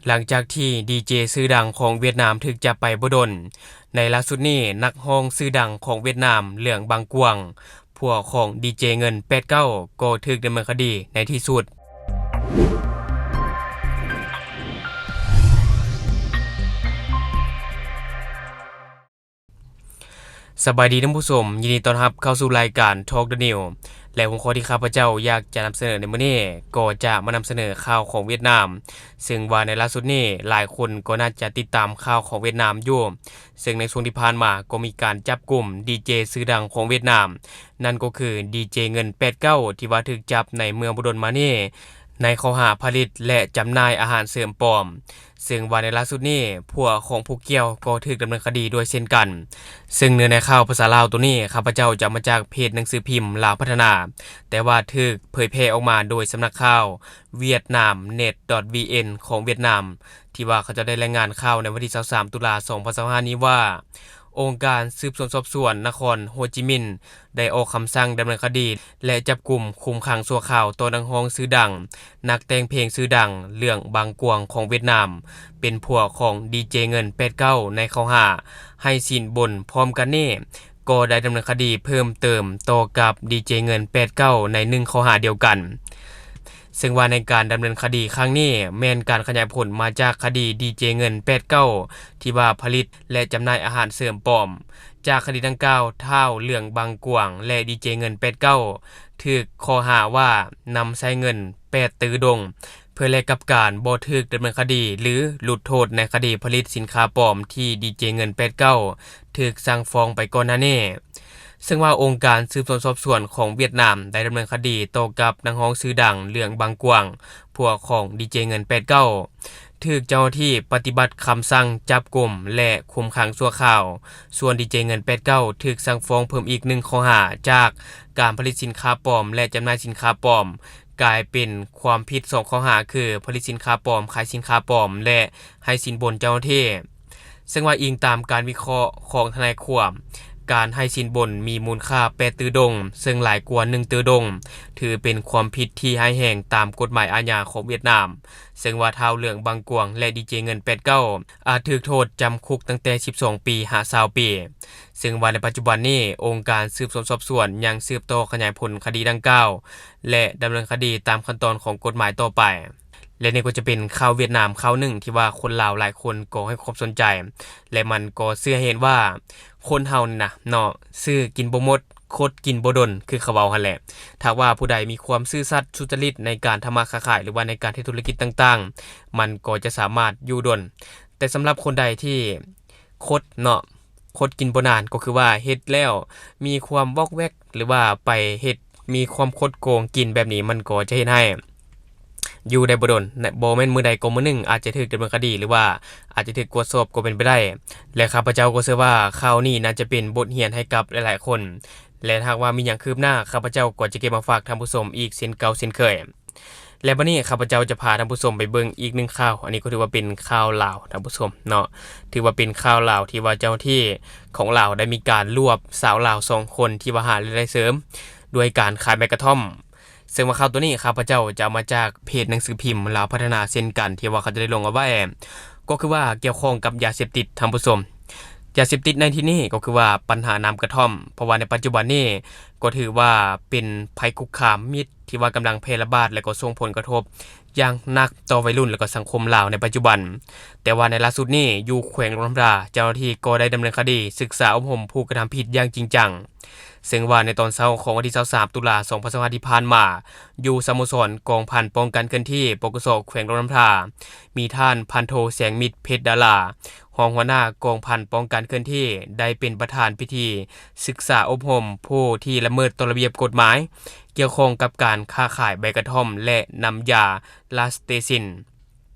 ຫຼັງຈາກທີ່ດີເຈຊື່ດັງຂອງຫວຽດນາມຖືກຈັບໄປບໍ່ດົນ, ໃນລ່າສຸດນີ້ນັກຮ້ອງຊື່ດັງຂອງຫວຽດນາມ ເຫຼືອງບາງກວາງ ຜົວຂອງດີເຈເງິນແປດເກົ້າ ກໍຖືກດຳເນີນຄະດີໃນທີ່ສຸດ. ສະບາຍດີທ່ານຜູ້ຊົມ, ຍິນດີຕ້ອນຮັບເຂົ້າສູ່ລາຍການ Talk the News ແລະ ຫົວຂໍ້ທີ່ຂ້າພະເຈົ້າຢາກຈະນຳສະເໜີໃນມື້ນີ້ ກໍຈະມານຳສະເໜີຂ່າວຂອງຫວຽດນາມ, ເຊິ່ງວ່າໃນລ່າສຸດນີ້ຫຼາຍຄົນກໍໜ້າຈະຕິດຕາມຂ່າວຂອງຫວຽດນາມຢູ່, ເຊິ່ງໃນຊ່ວງທີ່ຜ່ານມາກໍມີການຈັບກຸມດີເຈຊື່ດັງຂອງຫວຽດນາມ, ນັ້ນກໍຄືດີເຈເງິນແປດເກົ້າ ທີ່ວ່າຖືກຈັບໃນເມື່ອບໍ່ດົນມານີ້ ໃນຂໍ້ຫາຜະລິດ ແລະ ຈຳໜ່າຍອາຫານເສີມປອມ. ເຊິ່ງວ່າໃນລ່າສຸດນີ້ ຜົວຂອງຜູ້ກ່ຽວກໍຖືກດຳເນີນຄະດີດ້ວຍເຊັ່ນກັນ. ເຊິ່ງເນື້ອໃນຂ່າວພາສາລາວໂຕນີ້ ຂ້າພະເຈົ້າຈະເອົາມາຈາກເພຈໜັງສືພິມລາວພັດທະນາ, ແຕ່ວ່າຖືກເຜີຍແຜ່ອອກມາໂດຍສຳນັກຂ່າວ Vietnamnet.vn ຂອງຫວຽດນາມ ທີ່ວ່າເຂົາເຈົ້າໄດ້ລາຍງານຂ່າວໃນວັນທີຊາວສາມ ຕຸລາ ສອງພັນຊາວຫ້ານີ້ວ່າ ອົງການສືບສວນສອບສວນນະຄອນໂຮຈິມິນ ໄດ້ອອກຄຳສັ່ງດຳເນີນຄະດີ ແລະ ຈັບກຸມຄຸມຂັງຊົ່ວຄາວຕໍ່ນັກຮ້ອງຊື່ດັງ, ນັກແຕ່ງເພງຊື່ດັງ ເຫຼືອງບາງກວາງຂອງຫວຽດນາມ ເປັນຜົວຂອງດີເຈເງິນແປດເກົ້າ ໃນຂໍ້ຫາໃຫ້ສິນບົນ. ພ້ອມກັນນີ້ ກໍໄດ້ດຳເນີນຄະດີເພີ່ມເຕີມຕໍ່ກັບດີເຈເງິນແປດເກົ້າ ໃນໜຶ່ງຂໍ້ຫາດຽວກັນ. ເຊິ່ງວ່າໃນການດຳເນີນຄະດີຄັ້ງນີ້ ແມ່ນການຂະຫຍາຍຜົນມາຈາກຄະດີດີເຈເງິນແປດເກົ້າ ທີ່ວ່າຜະລິດ ແລະ ຈຳໜ່າຍອາຫານເສີມປອມ. ຈາກຄະດີດັ່ງກ່າວ, ທ້າວເຫຼືອງບາງກວາງ ແລະ ດີເຈເງິນແປດເກົ້າ ຖືກຂໍ້ຫາວ່ານຳໃຊ້ເງິນແປດຕື້ດົງ ເພື່ອແລກກັບການບໍ່ຖືກດຳເນີນຄະດີ ຫຼື ຫຼຸດໂທດໃນຄະດີຜະລິດສິນຄ້າປອມທີ່ດີເຈເງິນແປດເກົ້າ ຖືກສັ່ງຟ້ອງໄປກ່ອນໜ້ານີ້. ເຊິ່ງວ່າອົງການສືບສວນສອບສວນຂອງຫວຽດນາມໄດ້ດຳເນີນຄະດີຕໍ່ກັບນັກຮ້ອງຊື່ດັງ ເຫຼືອງບາງກວາງ ຜົວຂອງດີເຈເງິນແປດເກົ້າ ຖືກເຈົ້າໜ້າທີ່ປະຕິບັດຄຳສັ່ງຈັບກຸມ ແລະ ຄຸມຂັງຊົ່ວຄາວ. ສ່ວນດີເຈເງິນແປດເກົ້າ ຖືກສັ່ງຟ້ອງເພີ່ມອີກໜຶ່ງຂໍ້ຫາ ຈາກການຜະລິດສິນຄ້າປອມ ແລະ ຈຳໜ່າຍສິນຄ້າປອມ ກາຍເປັນຄວາມຜິດສອງຂໍ້ຫາ ຄື ຜະລິດສິນຄ້າປອມ, ຂາຍສິນຄ້າປອມ ແລະ ໃຫ້ສິນບົນເຈົ້າໜ້າທີ່. ເຊິ່ງວ່າອີງຕາມການວິເຄາະຂອງທະນາຍຄວາມ, ການໃຫ້ສິນບົນມີມູນຄ່າແປດຕື້ດົງ ເຊິ່ງຫຼາຍກວ່າໜຶ່ງຕື້ດົງ ຖືເປັນຄວາມຜິດທີ່ຮ້າຍແຮງຕາມກົດໝາຍອາຍາຂອງຫວຽດນາມ. ເຊິ່ງວ່າທ້າວເຫຼືອງບາງກວາງ ແລະ ດີເຈເງິນແປດເກົ້າ ອາດຖືກໂທດຈຳຄຸກຕັ້ງແຕ່ສິບສອງປີຫາຊາວປີ. ເຊິ່ງວ່າໃນປັດຈຸບັນນີ້ ອົງການສືບສວນສອບສວນຍັງສືບຕໍ່ຂະຫຍາຍຜົນຄະດີດັ່ງກ່າວ ແລະ ດຳເນີນຄະດີຕາມຂັ້ນຕອນຂອງກົດໝາຍຕໍ່ໄປ. ແລະ ນີ້ກໍຈະເປັນຂ່າວຫວຽດນາມຂ່າວໜຶ່ງທີ່ວ່າຄົນລາວຫຼາຍຄົນກໍໃຫ້ຄວາມສົນໃຈ ແລະ ມັນກໍເຊື່ອໃຫ້ເຫັນວ່າຄົນເຮົານີ້ນະເນາະ ຊື້ກິນບໍ່ໝົດ ຄົດກິນບໍ່ດົນ ຄືເຂົາເວົ້າຫັ້ນແຫຼະ. ຖ້າວ່າຜູ້ໃດມີຄວາມຊື່ສັດສຸຈະລິດໃນການທຳມາຄ້າຂາຍ ຫຼືວ່າໃນການເຮັດທຸລະກິດຕ່າງໆ ມັນກໍຈະສາມາດຢູ່ດົນ. ແຕ່ສຳລັບຄົນໃດທີ່ຄົດເນາະ ຄົດກິນບໍ່ນານ ກໍຄືວ່າເຮັດແລ້ວມີຄວາມວອກແວກ ຫຼືວ່າໄປເຮັດມີຄວາມຄົດໂກງກິນແບບນີ້ ມັນກໍຈະເຮັດໃຫ້ຢູ່ໄດ້ບໍ່ດົນ ແລະ ບໍ່ແມ່ນມື້ໃດກໍມື້ໜຶ່ງອາດຈະຖືກດຳເນີນຄະດີ ຫຼືວ່າອາດຈະຖືກກວດສອບກໍເປັນໄປໄດ້. ແລະ ຂ້າພະເຈົ້າກໍເຊື່ອວ່າຂ່າວນີ້ໜ້າຈະເປັນບົດຮຽນໃຫ້ກັບຫຼາຍໆຄົນ ແລະ ຖ້າຫາກວ່າມີຫຍັງຄືບໜ້າ ຂ້າພະເຈົ້າກໍຈະເກັບມາຝາກທ່ານຜູ້ຊົມອີກເຊັ່ນເກົ່າເຊັ່ນເຄີຍ. ແລະ ບັດນີ້ຂ້າພະເຈົ້າຈະພາທ່ານຜູ້ຊົມໄປເບິ່ງອີກໜຶ່ງຂ່າວ, ອັນນີ້ກໍຖືວ່າເປັນຂ່າວລາວທ່ານຜູ້ຊົມເນາະ, ຖືວ່າເປັນຂ່າວລາວທີ່ວ່າເຈົ້າໜ້າທີ່ຂອງລາວໄດ້ມີການລວບສາວລາວສອງຄົນທີ່ວ່າຫາລາຍໄດ້ເສີມດ້ວຍການຂາຍໃບກະທ່ອມ. ເຊິ່ງວ່າຂ່າວໂຕນີ້ຂ້າພະເຈົ້າຈະເອົາມາຈາກເພຈໜັງສືພິມລາວພັດທະນາເຊັ່ນກັນ ທີ່ວ່າເຂົາຈະໄດ້ລົງເອົາໄວ້ ກໍຄືວ່າກ່ຽວຂ້ອງກັບຢາເສບຕິດທ່ານຜູ້ຊົມ. ຢາເສບຕິດໃນທີ່ນີ້ກໍຄືວ່າບັນຫານ້ຳກະທ່ອມ, ເພາະວ່າໃນປັດຈຸບັນນີ້ກໍຖືວ່າເປັນໄພຄຸກຄາມມິດ ທີ່ວ່າກຳລັງແຜ່ລະບາດ ແລະ ກໍສົ່ງຜົນກະທົບຢ່າງໜັກຕໍ່ໄວລຸ້ນ ແລະ ກໍສັງຄົມລາວໃນປັດຈຸບັນ. ແຕ່ວ່າໃນລ່າສຸດນີ້ ຢູ່ແຂວງຫຼວງນ້ຳທາ ເຈົ້າໜ້າທີ່ກໍໄດ້ດຳເນີນຄະດີສຶກສາອົບຮົມຜູ້ກະທຳຜິດຢ່າງຈິງຈັງ. ເຊິ່ງວ່າໃນຕອນເຊົ້າຂອງວັນທີຊາວສາມ ຕຸລາ ສອງພັນຊາວຫ້າ ທີ່ຜ່ານມາ, ຢູ່ສະໂມສອນກອງພັນປ້ອງກັນເຄື່ອນທີ່ ປກສ ແຂວງຫຼວງນ້ຳທາ ມີທ່ານພັນໂທ ແສງມິດ ເພັດດາລາ ຮອງຫົວໜ້າກອງພັນປ້ອງກັນເຄື່ອນທີ່ ໄດ້ເປັນປະທານພິທີສຶກສາອົບຮົມຜູ້ທີ່ລະເມີດຕໍ່ລະບຽບກົດໝາຍ ກ່ຽວຂ້ອງກັບການຄ້າຂາຍໃບກະທ່ອມ ແລະ ນ້ຳຢາລາສເຕຊິນ.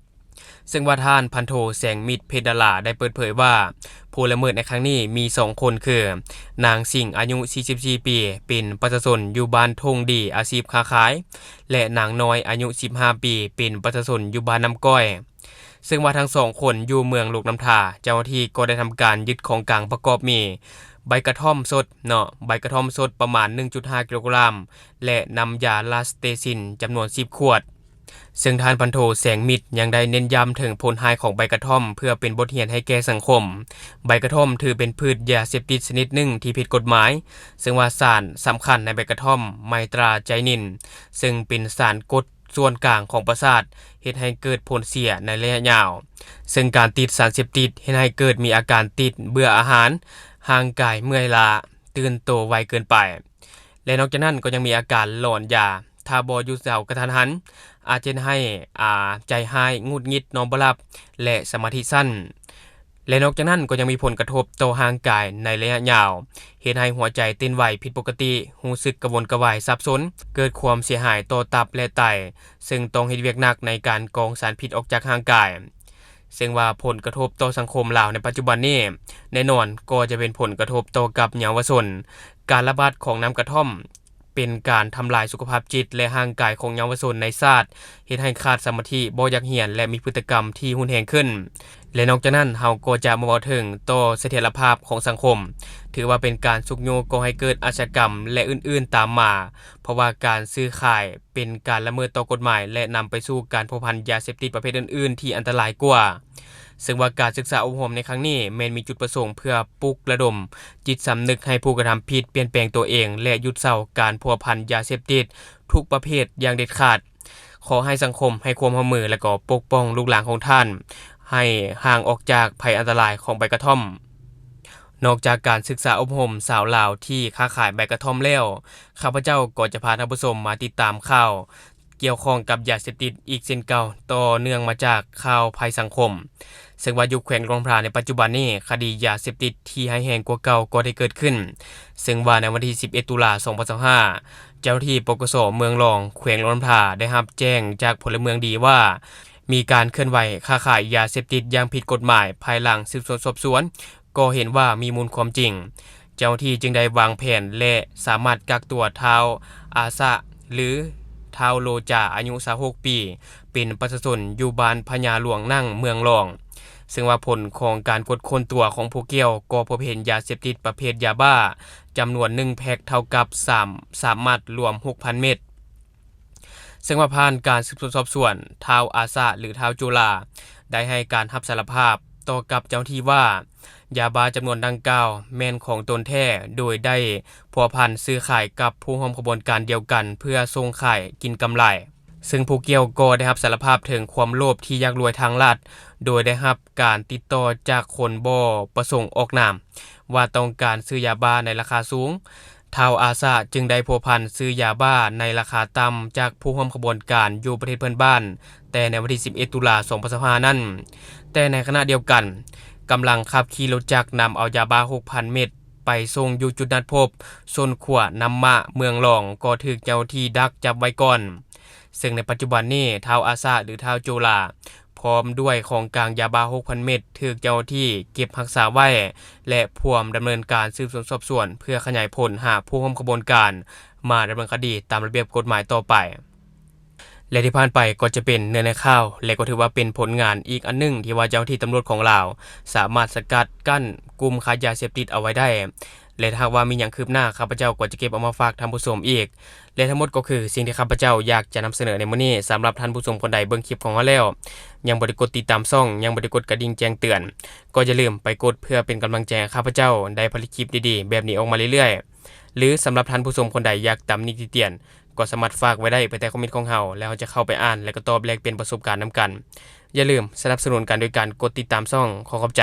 ເຊິ່ງວ່າທ່ານພັນໂທ ແສງມິດ ເພັດດາລາ ໄດ້ເປີດເຜີຍວ່າ ຜູ້ລະເມີດໃນຄັ້ງນີ້ມີສອງຄົນ ຄື ນາງສິງ ອາຍຸສີ່ສິບສີ່ປີ ເປັນປະຊາຊົນຢູ່ບ້ານທົ່ງດີ ອາຊີບຄ້າຂາຍ ແລະ ນາງນ້ອຍ ອາຍຸສິບຫ້າປີ ເປັນປະຊາຊົນຢູ່ບ້ານນ້ຳກ້ອຍ. ເຊິ່ງວ່າທັງສອງຄົນຢູ່ເມືອງຫຼວງນ້ຳທາ, ເຈົ້າໜ້າທີ່ກໍໄດ້ທຳການຍຶດຂອງກາງປະກອບມີ ໃບກະທ່ອມສົດເນາະ, ໃບກະທ່ອມສົດປະມານໜຶ່ງຈຸດຫ້າກິໂລກຣາມ ແລະ ນ້ຳຢາລາສເຕຊິນຈຳນວນສິບຂວດ. ເຊິ່ງທ່ານພັນໂທ ແສງມິດ ຍັງໄດ້ເນັ້ນຢ້ຳເຖິງຜົນຮ້າຍຂອງໃບກະທ່ອມ ເພື່ອເປັນບົດຮຽນໃຫ້ແກ່ສັງຄົມ. ໃບກະທ່ອມຖືເປັນພືດຢາເສບຕິດຊະນິດໜຶ່ງທີ່ຜິດກົດໝາຍ, ເຊິ່ງວ່າສານສຳຄັນໃນໃບກະທ່ອມ ໄມຕຣາໄຈນິນ ເຊິ່ງເປັນສານກົດສ່ວນກາງຂອງປະສາດ ເຮັດໃຫ້ເກີດຜົນເສຍໃນໄລຍະຍາວ. ເຊິ່ງການຕິດສານເສບຕິດເຮັດໃຫ້ເກີດມີອາການຕິດເບື່ອອາຫານ, ຮ່າງກາຍເມື່ອຍລ້າ, ຕື່ນໂຕໄວເກີນໄປ ແລະ ນອກຈາກນັ້ນກໍຍັງມີອາການຫຼອນຢາ. ຖ້າບໍ່ຢຸດເຊົາກະທັນຫັນ, ອາດເຮັດໃຫ້ ອາ ໃຈຮ້າຍ, ຫງຸດຫງິດ, ນອນບໍ່ຫຼັບ ແລະ ສະມາທິສັ້ນ. ແລະ ນອກຈາກນັ້ນກໍຍັງມີຜົນກະທົບຕໍ່ຮ່າງກາຍໃນໄລຍະຍາວ, ເຮັດໃຫ້ຫົວໃຈເຕັ້ນໄວຜິດປົກກະຕິ, ຮູ້ສຶກກະວົນກະວາຍ, ສັບສົນ, ເກີດຄວາມເສຍຫາຍຕໍ່ຕັບ ແລະ ໄຕ, ເຊິ່ງຕ້ອງເຮັດວຽກໜັກໃນການກອງສານພິດອອກຈາກຮ່າງກາຍ. ເຊິ່ງວ່າຜົນກະທົບຕໍ່ສັງຄົມລາວໃນປັດຈຸບັນນີ້ ແນ່ນອນກໍຈະເປັນຜົນກະທົບຕໍ່ກັບເຍົາວະຊົນ. ການລະບາດຂອງນ້ຳກະທ່ອມ ເປັນການທຳລາຍສຸຂະພາບຈິດ ແລະ ຮ່າງກາຍຂອງເຍົາວະຊົນໃນຊາດ, ເຮັດໃຫ້ຂາດສະມາທິ, ບໍ່ຢາກຮຽນ ແລະ ມີພຶດຕິກຳທີ່ຮຸນແຮງຂຶ້ນ. ແລະ ນອກຈາກນັ້ນ, ເຮົາກໍຈະມາເວົ້າເຖິງຕໍ່ສະຖຽນລະພາບຂອງສັງຄົມ, ຖືວ່າເປັນການຊຸກຍູ້ກໍ່ໃຫ້ເກີດອາຊະຍາກຳ ແລະ ອື່ນໆຕາມມາ, ເພາະວ່າການຊື້ຂາຍເປັນການລະເມີດຕໍ່ກົດໝາຍ ແລະ ນຳໄປສູ່ການພົວພັນຢາເສບຕິດປະເພດອື່ນໆທີ່ອັນຕະລາຍກວ່າ. ເຊິ່ງວ່າການສຶກສາອົບຮົມໃນຄັ້ງນີ້ ແມ່ນມີຈຸດປະສົງເພື່ອປຸກລະດົມຈິດສຳນຶກໃຫ້ຜູ້ກະທຳຜິດປ່ຽນແປງຕົວເອງ ແລະ ຢຸດເຊົາການພົວພັນຢາເສບຕິດທຸກປະເພດຢ່າງເດັດຂາດ. ຂໍໃຫ້ສັງຄົມໃຫ້ຄວາມຮ່ວມມື ແລະ ກໍປົກປ້ອງລູກຫຼານຂອງທ່ານ ໃຫ້ຫ່າງອອກຈາກໄພອັນຕະລາຍຂອງໃບກະທ່ອມ. ນອກຈາກການສຶກສາອົບຮົມຊາວລາວທີ່ຄ້າຂາຍໃບກະທ່ອມແລ້ວ, ຂ້າພະເຈົ້າກໍຈະພາທ່ານຜູ້ຊົມມາຕິດຕາມຂ່າວ ກ່ຽວຂ້ອງກັບຢາເສບຕິດອີກເຊັ່ນເກົ່າ, ຕໍ່ເນື່ອງມາຈາກຂ່າວໄພສັງຄົມ. ເຊິ່ງວ່າຢູ່ແຂວງຫຼວງນ້ຳທາໃນປັດຈຸບັນນີ້, ຄະດີຢາເສບຕິດທີ່ຮ້າຍແຮງກວ່າເກົ່າກໍໄດ້ເກີດຂຶ້ນ. ເຊິ່ງວ່າໃນວັນທີສິບເອັດ ຕຸລາ ສອງພັນຊາວຫ້າ, ເຈົ້າໜ້າທີ່ ປກສ ເມືອງລອງ ແຂວງຫຼວງນ້ຳທາ ໄດ້ຮັບແຈ້ງຈາກພົນລະເມືອງດີວ່າ ມີການເຄື່ອນໄຫວຄ້າຂາຍຢາເສບຕິດຢ່າງຜິດກົດໝາຍ. ພາຍຫຼັງສືບສວນສອບສວນ ກໍເຫັນວ່າມີມູນຄວາມຈິງ, ເຈົ້າໜ້າທີ່ຈຶ່ງໄດ້ວາງແຜນ ແລະ ສາມາດກັກຕົວທ້າວອາສະ ຫຼື ທ້າວໂລຈາ ອາຍຸຊາວຫົກປີ ເປັນປະຊາຊົນຢູ່ບ້ານພະຍາຫຼວງນັ່ງ ເມືອງລອງ. ເຊິ່ງວ່າຜົນຂອງການກວດຄົ້ນຕົວຂອງຜູ້ກ່ຽວ ກໍພົບເຫັນຢາເສບຕິດປະເພດຢາບ້າຈຳນວນໜຶ່ງແພັກ ເທົ່າກັບສາມ ສາມມັດ ລວມຫົກພັນເມັດ. ເຊິ່ງວ່າຜ່ານການສືບສວນສອບສວນ, ທ້າວອາສະ ຫຼື ທ້າວໂຈລາ ໄດ້ໃຫ້ການຮັບສາລະພາບຕໍ່ກັບເຈົ້າໜ້າທີ່ວ່າ ຢາບ້າຈຳນວນດັ່ງກ່າວແມ່ນຂອງຕົນແທ້, ໂດຍໄດ້ພົວພັນຊື້ຂາຍກັບຜູ້ຮ່ວມຂະບວນການດຽວກັນ ເພື່ອສົ່ງຂາຍກິນກຳໄລ. ເຊິ່ງຜູ້ກ່ຽວກໍໄດ້ຮັບສາລະພາບເຖິງຄວາມໂລບທີ່ຢາກລວຍທາງລັດ, ໂດຍໄດ້ຮັບການຕິດຕໍ່ຈາກຄົນບໍ່ປະສົງອອກນາມ ວ່າຕ້ອງການຊື້ຢາບ້າໃນລາຄາສູງ. ທ້າວອາສະຈຶ່ງໄດ້ພົວພັນຊື້ຢາບ້າໃນລາຄາຕ່ຳຈາກຜູ້ຮ່ວມຂະບວນການຢູ່ປະເທດເພື່ອນບ້ານ ແຕ່ໃນວັນທີສິບເອັດ ຕຸລາ ສອງພັນຊາວຫ້ານັ້ນ. ແຕ່ໃນຂະນະດຽວກັນ, ກຳລັງຂັບຂີ່ລົດຈັກນຳເອົາຢາບ້າຫົກພັນເມັດໄປສົ່ງຢູ່ຈຸດນັດພົບໂຊນຂົວນ້ຳມະ ເມືອງລອງ ກໍຖືກເຈົ້າໜ້າທີ່ດັກຈັບໄວ້ກ່ອນ. ເຊິ່ງໃນປັດຈຸບັນນີ້ ທ້າວອາສະ ຫຼື ທ້າວໂຈລາ ພ້ອມດ້ວຍຂອງກາງຢາບ້າຫົກພັນເມັດ ຖືກເຈົ້າໜ້າທີ່ເກັບຮັກສາໄວ້ ແລະ ພວມດຳເນີນການສືບສວນສອບສວນ ເພື່ອຂະຫຍາຍຜົນຫາຜູ້ຮ່ວມຂະບວນການມາດຳເນີນຄະດີຕາມລະບຽບກົດໝາຍຕໍ່ໄປ. ແລະ ທີ່ຜ່ານໄປກໍຈະເປັນເນື້ອໃນຂ່າວ ແລະ ກໍຖືວ່າເປັນຜົນງານອີກອັນໜຶ່ງທີ່ວ່າເຈົ້າໜ້າທີ່ຕຳຫຼວດຂອງລາວສາມາດສະກັດກັ້ນກຸ່ມຄ້າຢາເສບຕິດເອົາໄວ້ໄດ້. ແລະ ຖ້າຫາກວ່າມີຫຍັງຄືບໜ້າ, ຂ້າພະເຈົ້າກໍຈະເກັບເອົາມາຝາກທ່ານຜູ້ຊົມອີກ. ແລະ ທັງໝົດກໍຄືສິ່ງທີ່ຂ້າພະເຈົ້າຢາກຈະນຳສະເໜີໃນມື້ນີ້. ສຳລັບທ່ານຜູ້ຊົມຄົນໃດເບິ່ງຄລິບຂອງເຮົາແລ້ວ ຍັງບໍ່ໄດ້ກົດຕິດຕາມຊ່ອງ, ຍັງບໍ່ໄດ້ກົດກະດິ່ງແຈ້ງເຕືອນ, ກໍຢ່າລືມໄປກົດເພື່ອເປັນກຳລັງໃຈໃຫ້ຂ້າພະເຈົ້າໄດ້ຜະລິດຄລິບດີໆແບບນີ້ອອກມາເລື້ອຍໆ. ຫຼື ສຳລັບທ່ານຜູ້ຊົມຄົນໃດຢາກຕຳໜິຕິຕຽນ, ກໍສາມາດຝາກໄວ້ໄດ້ພາຍໃຕ້ຄອມເມັນຂອງເຮົາ ແລ້ວເຮົາຈະເຂົ້າໄປອ່ານ ແລະ ກໍຕອບແລກປ່ຽນປະສົບການນຳກັນ. ຢ່າລືມສະໜັບສະໜູນກັນໂດຍການກົດຕິດຕາມຊ່ອງ. ຂໍຂອບໃຈ.